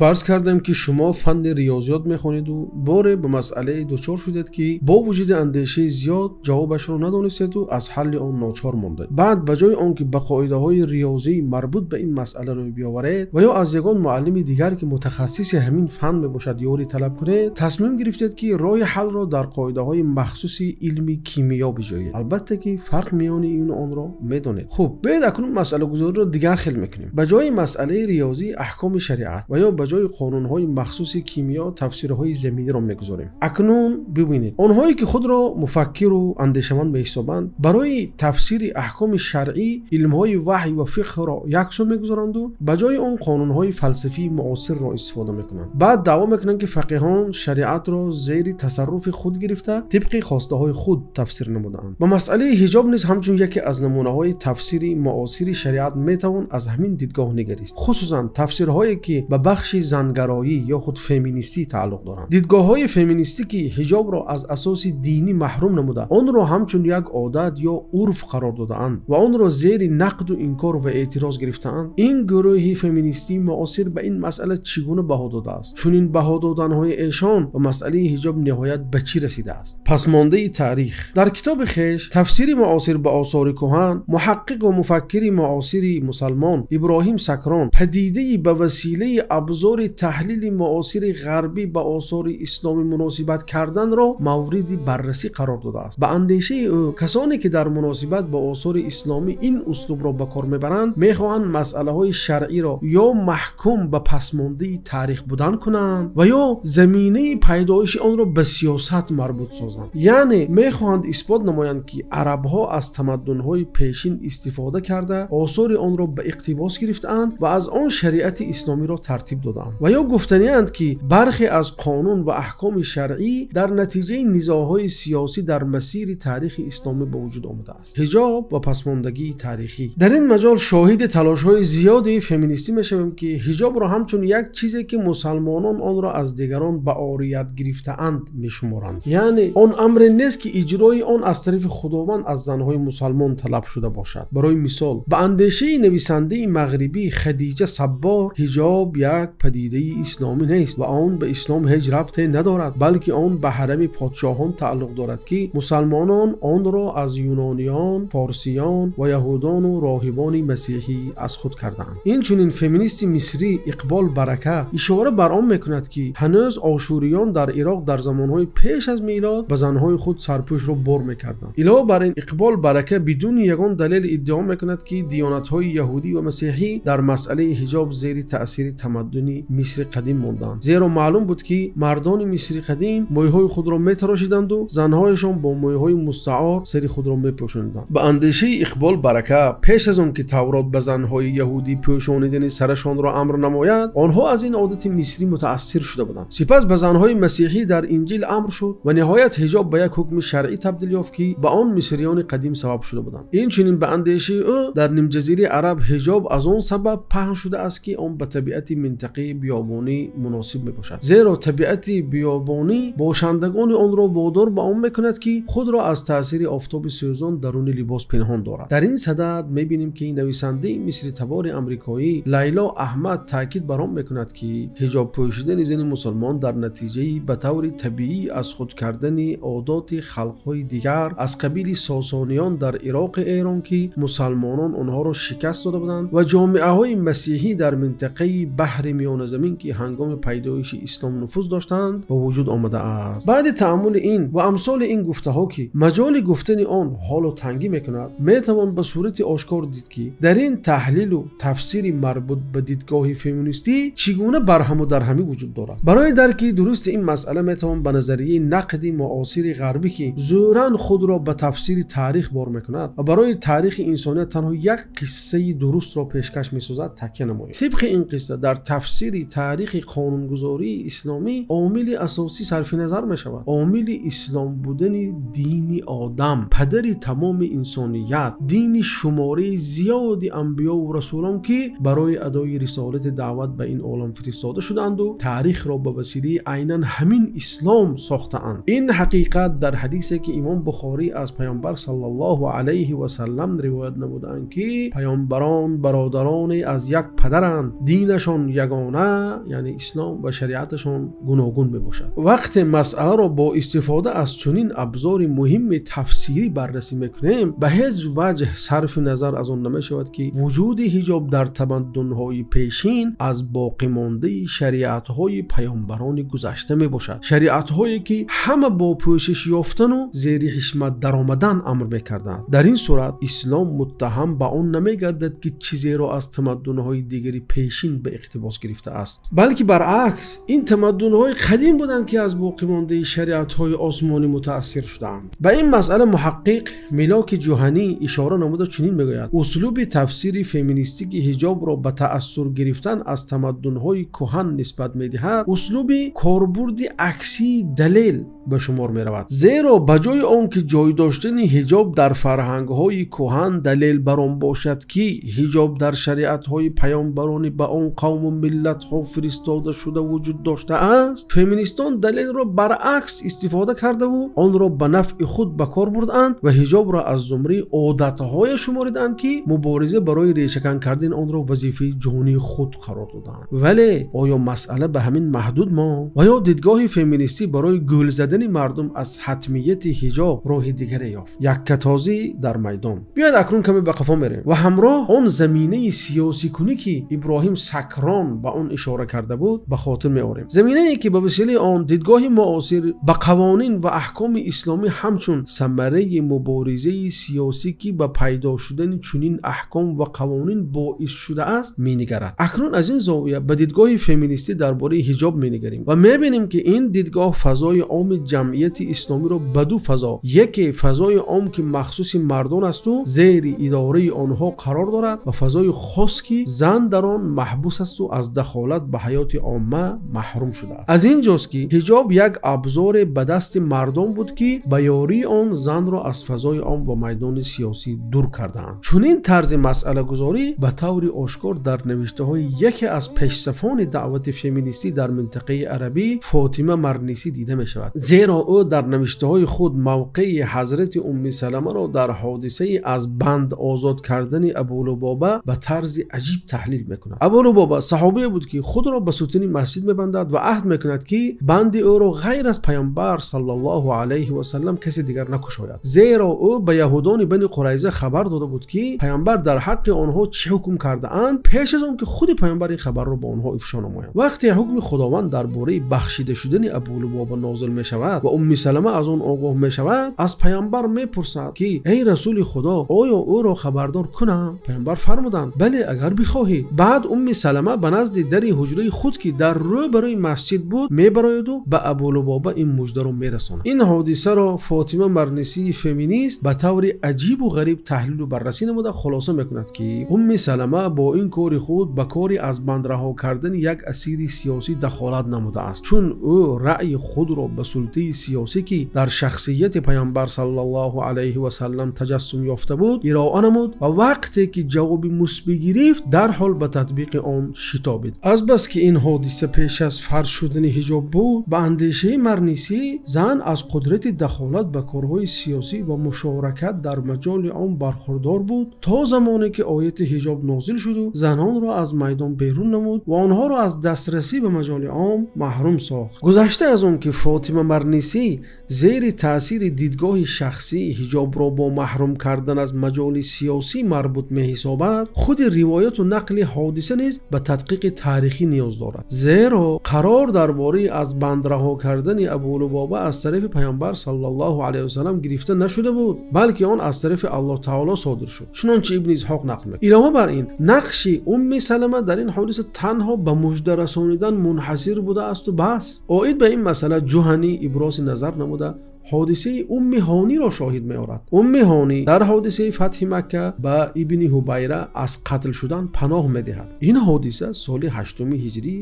Фарз кардем, ки шумо фанни риёзиёт мехонед ва боре ба масъалае дучор шудед, ки бо вуҷуди андешаи зиёд ҷавобашро надонистед ва аз ҳалли он ночор мондед. Баъд ба ҷои он ки ба қоидаҳои риёзӣ марбут ба ин масъала рӯй биёваред ва ё аз ягон муаллими дигар, ки мутахассиси ҳамин фан мебошад, ёрӣ талаб кунед, тасмим гирифтед, ки роҳи ҳаллро дар қоидаҳои махсуси илми кимиё биҷӯед. Албатта, ки фарқ миёни ин ва онро медонед. Хуб, биёед акнун масъалагузориро дигар хел мекунем. Ба ҷои масъалаи риёзӣ аҳкоми шариат ва ё ба ҷои қонунҳои махсуси кимиё тафсирҳои заминиро мегузорем. Акнун бибинед, онҳое ки худро муфаккир ва андешаманд меҳисобанд, барои тафсири аҳкоми шаръӣ илмҳои ваҳй ва фиқҳро яксӯ мегузоранд ва ба ҷои он қонунҳои фалсафии муосирро истифода мекунанд. Баъд даъво мекунанд, ки фақиҳон шариатро зери тасарруфи худ гирифта, тибқи хостаҳои худ тафсир намудаанд. Ба масъалаи ҳиҷоб низ ҳамчун яке аз намунаҳои тафсири муосири шариат метавон аз ҳамин дидгоҳ нигарист, хусусан тафсирҳое ки ба бахши зангароӣ ё худ феминистӣ тааллуқ доранд. Дидгоҳҳои феминистӣ, ки ҳиҷобро аз асоси динӣ маҳрум намуда, онро ҳамчун як одат ё урф қарор додаанд ва онро зери нақду инкор ва эътироз гирифтаанд. Ин гурӯҳи феминистии муосир ба ин масъала чӣ гуна баҳо додааст? Чунин баҳо доданҳои эшон ба масъалаи ҳиҷоб ниҳоят ба чӣ расидааст? Пасмондаи таърих. Дар китоби хеш «Тафсири муосир ба осори куҳан», муҳаққиқ ва муфаккири муосири мусалмон Иброҳим Сакрон падидаи ба василаи абзори таҳлили муосири ғарбӣ ба осори исломӣ муносибат карданро мавриди баррасӣ қарор додааст. Ба андешаи ӯ, касоне ки дар муносибат ба осори исломӣ ин услубро ба кор мебаранд, мехоҳанд масъалаҳои шаръиро ё маҳкум ба пасмондаи таърих будан кунанд ва ё заминаи пайдоиши онро ба сиёсат марбут созанд. Яъне мехоҳанд исбот намоянд, ки арабҳо аз тамаддунҳои пешин истифода карда, осори онро ба иқтибос гирифтаанд ва аз он шариати исломиро тартиб додаанд. Ва ё гуфтанианд, ки бархе аз қонун ва аҳкоми шаръӣ дар натиҷаи низоъҳои сиёсӣ дар масири таърихи исломӣ ба вуҷуд омадааст. Ҳиҷоб ва пасмондагии таърихӣ. Дар ин маҷол шоҳиди талошҳои зиёди феминистӣ мешавем, ки ҳиҷобро ҳамчун як чизе, ки мусалмонон онро аз дигарон ба орият гирифтаанд, мешуморанд. Яъне он амре нест, ки иҷрои он аз тарафи Худованд аз занҳои мусалмон талаб шуда бошад. Барои мисол, ба андешаи нависандаи мағрибӣ Хадиҷа Саббор, ҳиҷоб як падидаи исломӣ нест ва он ба ислом ҳеҷ рабте надорад, балки он ба ҳарами подшоҳон тааллуқ дорад, ки мусалмонон онро аз юнониён, форсиён ва яҳудону роҳибони масеҳӣ аз худ кардаанд. Инчунин феминисти мисрӣ Иқбол Барака ишора бар он мекунад, ки ҳанӯз ошуриён дар Ироқ дар замонҳои пеш аз милод ба занҳои худ сарпӯшро бор мекарданд. Илова бар ин, Иқбол Барака бидуни ягон далел иддао мекунад, ки диёнатҳои яҳудӣ ва масеҳӣ дар масъалаи ҳиҷоб зери таъсири тамаддуни Мисри қадим монданд, зеро маълум буд, ки мардони Мисри қадим мӯйҳои худро метарошиданд ва занҳояшон бо мӯйҳои мустаор сари худро мепӯшониданд. Ба андешаи Иқбол Барака, пеш аз он ки Таврот ба занҳои яҳудӣ пӯшонидани сарашонро амр намояд, онҳо аз ин одати мисрӣ мутаассир шуда буданд. Сипас ба занҳои масеҳӣ дар Инҷил амр шуд ва ниҳоят ҳиҷоб ба як ҳукми шаръӣ табдил ёфт, ки ба он мисриёни қадим сабаб шуда буданд. Инчунин ба андешаи ӯ, дар нимҷазираи Араб ҳиҷоб аз он сабаб паҳн шудааст, ки он ба табиати минтақаи биёбонӣ муносиб мебошад, зеро табиати биёбонӣ бошандагони онро водор ба он мекунад, ки худро аз таъсири офтоби сӯзон даруни либос пинҳон дорад. Дар ин садад мебинем, ки нависандаи мисритабори амрикоӣ Лайло Аҳмад таъкид бар он мекунад, ки ҳиҷоб пӯшидани зани мусулмон дар натиҷаи ба таври табиӣ аз худ кардани одоти халқҳои дигар аз қабили сосониён дар Ироқи Эрон, ки мусалмонон онҳоро шикаст дода буданд, ва ҷомеаҳои масеҳӣ дар минтақаи баҳри Миёназамин, ки ҳангоми пайдоиши ислом нуфуз доштанд, ба вуҷуд омадааст. Баъди таъаммули ин ва амсоли ин гуфтаҳо, ки маҷоли гуфтани он ҳоло тангӣ мекунад, метавон ба сурати ошкор дид, ки дар ин таҳлилу тафсири марбут ба дидгоҳи феминистӣ чӣ гуна барҳаму дарҳамӣ вуҷуд дорад. Барои дарки дурусти ин масъала метавон ба назарияи нақди муосири ғарбӣ, ки зӯран худро ба тафсири таърих бор мекунад ва барои таърихи инсоният танҳо як қиссаи дурустро пешкаш месозад, такя намоем. Тибқи ин қисса, дар тафсири таърихи қонунгузории исломӣ омили асосӣ сарфи назар мешавад: омили ислом будани дини Одам, падари тамоми инсоният, дини шумораи зиёди анбиёву расулон, ки барои адои рисолати даъват ба ин олам фиристода шудаанду таърихро ба василаи айнан ҳамин ислом сохтаанд. Ин ҳақиқат дар ҳадисе, ки имом Бухорӣ аз паёмбар саллаллоҳу алайҳи васаллам ривоят намудаанд, ки паёмбарон бародароне аз як падаранд, динашон ягона миёна, яъне ислом ва шариаташон гуногун мебошад. Вақте масъаларо бо истифода аз чунин абзори муҳими тафсирӣ баррасӣ мекунем, ба ҳеҷ ваҷҳ сарфи назар аз он намешавад, ки вуҷуди ҳиҷоб дар тамаддунҳои пешин аз боқимондаи шариатҳои паёмбарони гузашта мебошад. Шариатҳое ки ҳама бо пӯшиш ёфтан ва зери ҳишмат даромадан амр мекарданд. Дар ин сурат ислом муттаҳам ба он намегардад, ки чизеро аз тамаддунҳои дигари пешин ба иқтибос гирифтааст, балки баръакс ин тамаддунҳои қадим буданд, ки аз боқимондаи шариатҳои осмонӣ мутаассир шудаанд. Ба ин масъала муҳаққиқ Милоки Ҷуҳанӣ ишора намуда чунин мегӯяд: услуби тафсири феминистӣ ки ҳиҷобро ба таъассур гирифтан аз тамаддунҳои куҳан нисбат медиҳад, услуби корбурди аксии далел ба шумор меравад. Зеро ба ҷои он ки ҷой доштани ҳиҷоб дар фарҳангҳои куҳан далел бар он бошад, ки ҳиҷоб дар шариатҳои паёмбарони ба он қавму миллатҳо фиристода шуда вуҷуд доштааст, феминистон далелро баръакс истифода кардаву онро ба нафъи худ ба кор бурдаанд ва ҳиҷобро аз зумраи одатҳое шуморидаанд, ки мубориза барои решакан кардани онро вазифаи ҷонии худ қарор додаанд. Вале оё масъала ба ҳамин маҳдуд монд? Ва ё дидгоҳи феминистӣ барои гул задани мардум аз ҳатмияти ҳиҷоб роҳи дигаре ёфт? Яккатозӣ дар майдон. Биёед акнун каме ба қафо мерем ва ҳамроҳ он заминаи сиёсӣ кунӣ, ки Иброҳим Сакрон ба он ишора карда буд, ба хотир меорем. Заминае ки ба василаи он дидгоҳи муосир ба қавонин ва аҳкоми исломӣ ҳамчун самараи муборизаи сиёсӣ, ки ба пайдо шудани чунин аҳком ва қавонин боис шудааст, менигарад. Акнун аз ин зовия ба дидгоҳи феминистӣ дар бораи ҳиҷоб менигарем ва мебинем, ки ин дидгоҳ фазои омми ҷамъияти исломиро ба ду фазо, яке фазои ом, ки махсуси мардон аст ва зери идораи онҳо қарор дорад, ва фазои хос, ки зан дар он маҳбус аст ва аз дахолат ба ҳаёти омма маҳрум шудааст. Аз инҷост, ки ҳиҷоб як абзоре ба дасти мардон буд, ки ба ёрии он занро аз фазои ом ва майдони сиёсӣ дур кардаанд. Чунин тарзи масъалагузорӣ ба таври ошкор дар навиштаҳои яке аз пешсафони даъвати феминистӣ дар минтақаи арабӣ Фотима Марнисӣ дида мешавад. Зеро ӯ дар навиштаҳои худ мавқеи ҳазрати Умми Саламаро дар ҳодисаи аз банд озод кардани Абулубоба ба тарзи аҷиб таҳлил мекунад. Абулубоба саҳобие буд, ки худро ба сутуни масҷид мебандад ва аҳд мекунад, ки банди ӯро ғайр аз паёмбар саллаллоҳу алайҳи васаллам касе дигар накушояд. Зеро ӯ ба яҳудони Бани Қурайза хабар дода буд, ки паёмбар дар ҳаққи онҳо чӣ ҳукм кардаанд, пеш аз он ки худи паёмбар ин хабарро ба онҳо ифшо намояд. Вақте ҳукми Худованд дар бораи бахшида шудани Абулубоба нозил мешавад ва Умми Салама аз он огоҳ мешавад, аз паёмбар мепурсад, ки эй расули Худо, оё ӯро хабардор кунам? Паёмбар фармуданд: бале, агар бихоҳӣ. Баъд Умми Салама ба назди дари ҳуҷраи худ, ки дар рӯ барои масҷид буд, мебарояд ва ба Абулубоба ин муждаро мерасонад. Ин ҳодисаро Фотима Марнисии феминист ба таври аҷибу ғариб таҳлилу баррасӣ намуда хулоса мекунад, ки Умми Салама бо ин кори худ ба кори аз банд раҳо кардани як асири сиёсӣ дахолат намудааст, чун ӯ раъйи худро ба султаи сиёсӣ, ки дар шахсияти паёмбар саллаллоҳу алайҳи васаллам таҷассум ёфта буд, ироа намуд ва вақте ки ҷавоби мусбӣ гирифт, дарҳол ба татбиқи он шитобид. Аз бас ки ин ҳодиса пеш аз фарз шудани ҳиҷоб буд, ба андешаи Марнисӣ зан аз қудрати дахолат ба корҳои сиёсӣ ва мушоракат дар маҷоли он бархурдор буд, то замоне ки ояти ҳиҷоб нозил шуд ва занонро аз майдон берун намуд ва онҳоро аз дастрасӣ ба маҷоли ом маҳрум сохт. Гузашта аз он ки Фотима Марнисӣ зери таъсири дидгоҳи шахсӣ ҳиҷобро бо маҳрум кардан аз маҷоли сиёсӣ марбут меҳисобад, худи ривояту нақли ҳодиса низ ба тадқиқи таърихӣ ниёз дорад. Зеро қарор дар бораи аз банд раҳо кардани Абулубоба аз тарафи паёмбар саллаллоҳу алайҳи васаллам гирифта нашуда буд, балки он аз тарафи Аллоҳ таоло содир шуд, чунончи Ибни Исҳоқ нақл мекунад. Илова бар ин, нақши Умми Салама дар ин ҳодиса танҳо ба мужда расонидан мунҳасир будааст ва бас. Оид ба ин масъала Ҷуҳанӣ ибрози назар намуда ҳодисаи Умми Ҳониро шоҳид меорад. Умми Ҳонӣ дар ҳодисаи фатҳи Макка ба Ибни Ҳубайра аз қатл шудан паноҳ медиҳад. Ин ҳодиса соли 8 ҳиҷрӣ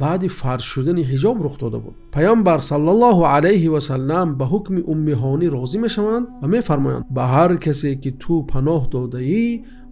баъди фарз шудани ҳиҷоб рух дода буд. Паёмбар саллаллоҳу алайҳи васаллам ба ҳукми Умми Ҳонӣ розӣ мешаванд ва мефармоянд: ба ҳар касе ки ту паноҳ додаӣ,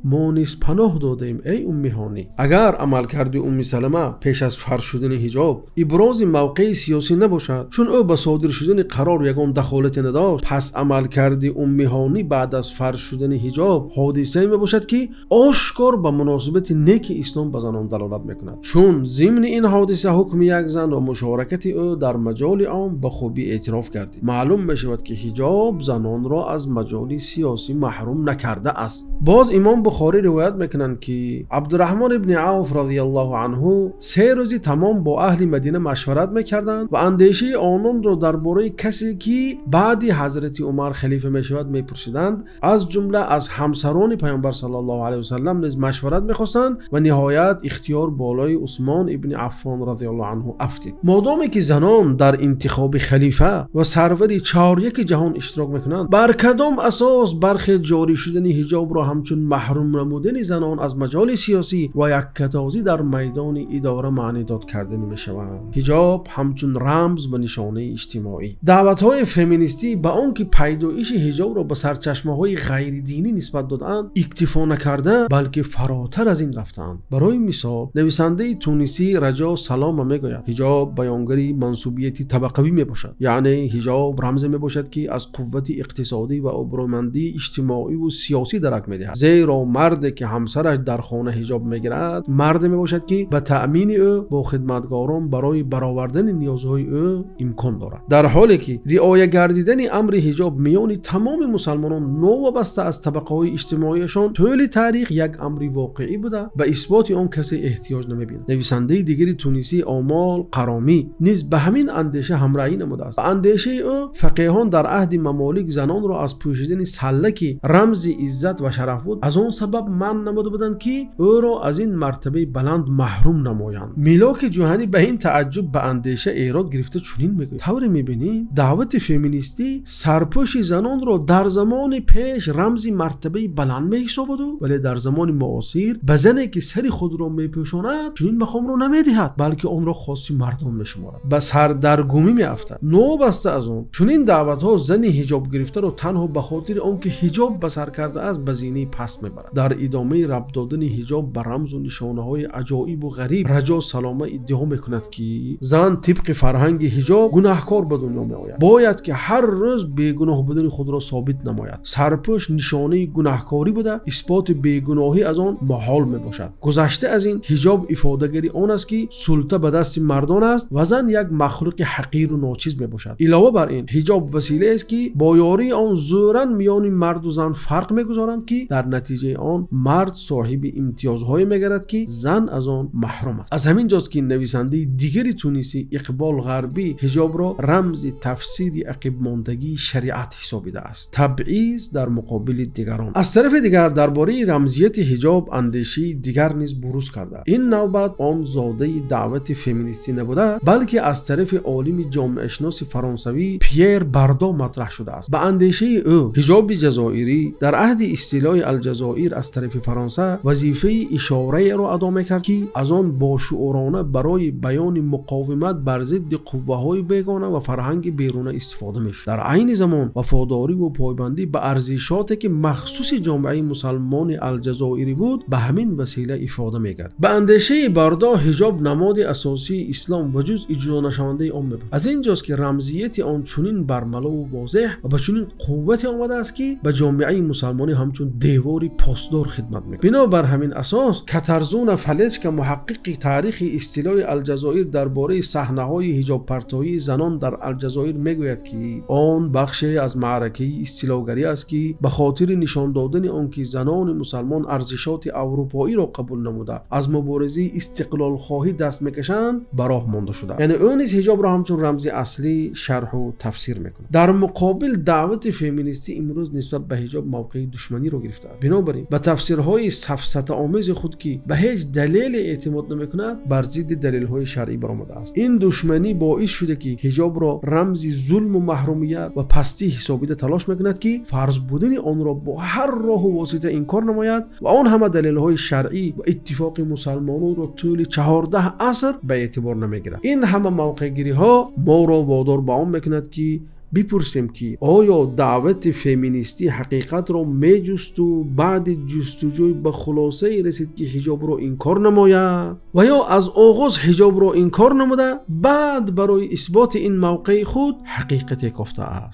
мо низ паноҳ додем, эй Умми Ҳонӣ. Агар амалкарди Умми Салама пеш аз фарз шудани ҳиҷоб ибрози мавқеи сиёсӣ набошад, чун ӯ ба содир шудани қарор ягон дахолате надошт, пас амалкарди Умми Ҳонӣ баъд аз фарз шудани ҳиҷоб ҳодисае мебошад, ки ошкор ба муносибати неки ислом ба занон далолат мекунад. Чун зимни ин ҳодиса ҳукми як зан ва мушоракати ӯ дар маҷоли ом ба хубӣ эътироф гардид. Маълум мешавад, ки ҳиҷоб занонро аз маҷоли сиёсӣ маҳрум накарда аст. Боз имом Бухорӣ ривоят мекунанд, ки Абдурраҳмон ибни Авф розияллоҳу анҳу 3 рӯзи тамом бо аҳли Мадина машварат мекарданд ва андешаи ононро дар бораи касе, ки баъди ҳазрати Умар халифа мешавад, мепурсиданд. Аз ҷумла аз ҳамсарони Паёмбар саллаллоҳу алайҳи васаллам низ машварат мехостанд ва ниҳоят ихтиёр болои Усмон ибни Аффон розияллоҳу анҳу афтид. Модоме ки занон дар интихоби халифа ва сарвари 4 ҷаҳон иштирок мекунанд, бар кадом асос бархе ҷорӣ шудани ҳиҷобро ҳамчун маҳрум намудани занон аз маҷоли сиёсӣ ва яккатозӣ дар майдони идора маънидод кардани мешаванд? Ҳиҷоб ҳамчун рамз ва нишонаи иҷтимоӣ. Даъватҳои феминистӣ ба он ки пайдоиши ҳиҷобро ба сарчашмаҳои ғайридинӣ нисбат додаанд, иктифо накарда, балки фаротар аз ин рафтаанд. Барои мисол, нависандаи тунисӣ Раҷо Салома мегӯяд: ҳиҷоб баёнгари мансубияти табақавӣ мебошад. Яъне ҳиҷоб рамзе мебошад, ки аз қуввати иқтисодӣ ва обрӯмандии иҷтимоӣ ва сиёсӣ дарак медиҳад. Зеро марде ки ҳамсараш дар хона ҳиҷоб мегирад, марде мебошад, ки ба таъмини ӯ бо хидматгорон барои баровардани ниёзҳои ӯ имкон дорад. Дар ҳоле ки риоя гардидани амри ҳиҷоб миёни тамоми мусалмонон новобаста аз табақаҳои иҷтимоиашон тӯли таърих як амри воқеӣ буда, ба исботи он касе эҳтиёҷ намебинад. Нависандаи дигари тунисӣ Омол Қаромӣ низ ба ҳамин андеша ҳамроҳӣ намудааст. Ба андешаи ӯ фақеҳон дар аҳди мамолик занонро аз пӯшидани салла, ки рамзи иззат ва шараф буд, аз он сабаб манъ намуда буданд, ки ӯро аз ин мартабаи баланд маҳрум намоянд. Милоки Ҷуҳанӣ ба ин тааҷҷуб ба андеша эрод гирифта чунин мегӯяд: тавре мебинем, даъвати феминистӣ сарпӯши занонро дар замони пеш рамзи мартабаи баланд меҳисобаду, вале дар замони муосир ба зане, ки сари худро мепӯшонад, чунин мақомро намедиҳад, балки онро хоси мардон мешуморад. Ба сардаргумӣ меафтад. Новобаста аз он, чунин даъватҳо зани ҳиҷоб гирифтаро танҳо ба хотири он ки ҳиҷоб ба сар кардааст, ба зинаи паст мебарад. Дар идомаи рабт додани ҳиҷоб ба рамзу нишонаҳои аҷоибу ғариб, Раҷо Салома иддао мекунад, ки зан тибқи фарҳанги ҳиҷоб гунаҳкор ба дунё меояд, бояд ки ҳар рӯз бегуноҳ будани худро собит намояд. Сарпӯш нишонаи гунаҳкорӣ буда, исботи бегуноҳӣ аз он муҳол мебошад. Гузашта аз ин, ҳиҷоб ифодагари он аст, ки султа ба дасти мардон аст ва зан як махлуқи ҳақиру ночиз мебошад. Илова бар ин, ҳиҷоб василаест, ки бо ёрии он зӯран миёни марду зан фарқ мегузоранд, ки дар натиҷаи он мард соҳиби имтиёзҳое мегардад, ки зан аз он маҳрум аст. Аз ҳамин ҷост, ки нависандаи дигари тунисӣ Иқбол Ғарбӣ ҳиҷобро рамзи тафсири ақибмондагии шариат ҳисобидааст. Табъиз дар муқобили дигарон. Аз тарафи дигар, дар бораи рамзияти ҳиҷоб андешаи дигар низ буруз кардааст. Ин навбат он зодаи даъвати феминистӣ набуда, балки аз тарафи олими ҷомеашиноси фаронсавӣ Пьер Бардо матраҳ шудааст. Ба андешаи ӯ, ҳиҷоби ҷазоирӣ дар аҳди истилои Алҷазоир аз тарафи Фаронса вазифаи ишораеро адо мекард, ки аз он бошуурона барои баёни муқовимат бар зидди қувваҳои бегона ва фарҳанги беруна истифода мешуд. Дар айни замон вафодорӣ ва пойбандӣ ба арзишоте, ки махсуси ҷомеаи мусалмони алҷазоирӣ буд, ба ҳамин васила ифода мегардид. Ба андешаи Бардо, ҳиҷоб намоди асосии ислом ва ҷузъи ҷудонашавандаи он мебошад. Аз ин ҷост, ки рамзияти он чунин бармалову возеҳ ва ба чунин қуввате омадааст, ки ба ҷомеаи мусалмонӣ ҳамчун девори посдор хидмат мекунад. Бинобар ҳамин асос, Катарзуна Фалечка, муҳаққиқи таърихи истилои Алҷазоир, дар бораи саҳнаҳои ҳиҷобпартоии занон дар Алҷазоир мегӯяд, ки он бахше аз маъракаи истилогарӣ аст, ки ба хотири нишон додани он ки занони мусалмон арзишоти аврупоиро қабул намуда, аз муборизаи истиқлолхоҳӣ даст мекашанд, ба роҳ монда шудааст. Яъне ӯ низ ҳиҷобро ҳамчун рамзи аслӣ шарҳу тафсир мекунад. Дар муқобил, даъвати феминистӣ имрӯз нисбат ба ҳиҷоб мавқеи душманиро гирифтааст. Бинобар ин, ба тафсирҳои сафсатаомези худ, ки ба ҳеҷ далеле эътимод намекунад, бар зидди далелҳои шаръӣ баромадааст. Ин душманӣ боис шуда, ки ҳиҷобро рамзи зулму маҳрумият ва пастӣ ҳисобида талош мекунад, ки фарз будани онро бо ҳар роҳу восита инкор намояд ва он ҳама далелҳои шаръӣ ва иттифоқи мусалмононро тӯли 14 аср ба эътибор намегирад. Ин ҳама мавқеъгириҳо моро водор ба он мекунад, ки Бипурсем, ки оё даъвати феминистӣ ҳақиқатро меҷусту баъди ҷустуҷӯй ба хулосае расид, ки ҳиҷобро инкор намояд, ва ё аз оғоз ҳиҷобро инкор намуда, баъд барои исботи ин мавқеи худ ҳақиқате кофтааст?